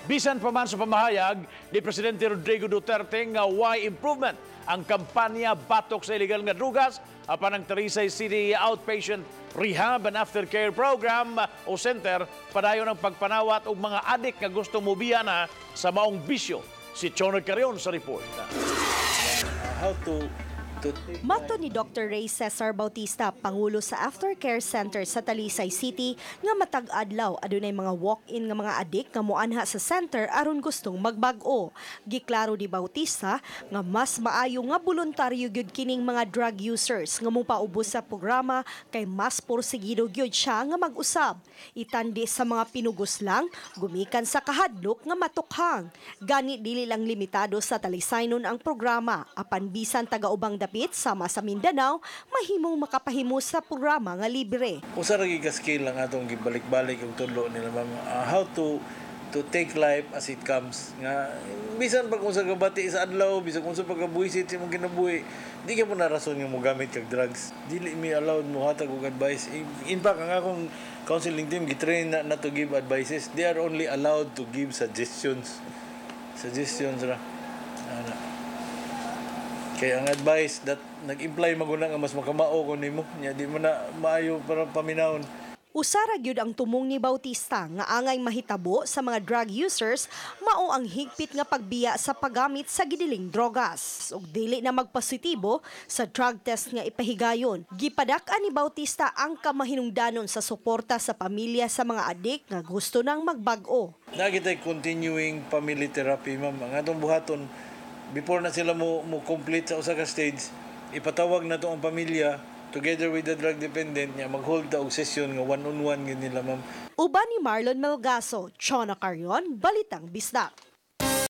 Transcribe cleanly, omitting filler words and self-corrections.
Bisan pa man sa pamahayag ni Presidente Rodrigo Duterte nga way improvement ang kampanya batok sa illegal nga drugas, apan ang Talisay City Outpatient Rehab and Aftercare Program o Center padayon ang pagpanawat og mga adik nga gusto mobiya na sa maong bisyo. Si Chonoy Carion sa report. How to Matod ni Dr. Ray Cesar Bautista, Pangulo sa Aftercare Center sa Talisay City, nga matag adlaw adunay mga walk-in nga mga adik nga moanha sa center aron gustong magbag-o. Giklaro ni Bautista nga mas maayo nga boluntaryo gyud kining mga drug users nga mopaubos sa programa kay mas porsigido gyud siya nga mag-usab. Itandi sa mga pinugos lang gumikan sa kahadlok nga matukhang. Gani dili lang limitado sa Talisaynon ang programa, apan bisan taga-ubang dapit sama sa Mindanao mahimong makapahimo sa programa nga libre. Usa ra gyud ka skill ang atong gibalik-balik og tudlo nila, ma'am, how to take life as it comes, nga bisan pa kung sa kabati sa adlaw, bisan kung sa pagkabuisit sa imong kinabuhi, di ka mo na rason nga mogamit kag drugs. Dili mi allowed mo hatag og advice. In fact, ang akong counseling team gitrain na not to give advices. They are only allowed to give suggestions. Suggestions ra ana, kay ang advice that nag-imply maguna nga mas makamao ko nimo nya, di mo na maayo para paminawon. Usara gyud ang tumong ni Bautista nga angay mahitabo sa mga drug users mao ang higpit nga pagbiya sa paggamit sa gidiling drogas ug dili na magpositibo sa drug test nga ipahigayon. Gipadak-an ni Bautista ang kamahinungdanon sa suporta sa pamilya sa mga adik nga gusto nang magbag-o. Naa kitay continuing family therapy, ma'am. Ang atong buhaton, before na sila mo complete sa usa ka stage, ipatawag na to ang pamilya together with the drug dependent niya, mag-hold ta og session nga one on one gyud nila, ma'am. Uban ni Marlon Melgaso, Chona Carion, Balitang Bisdak.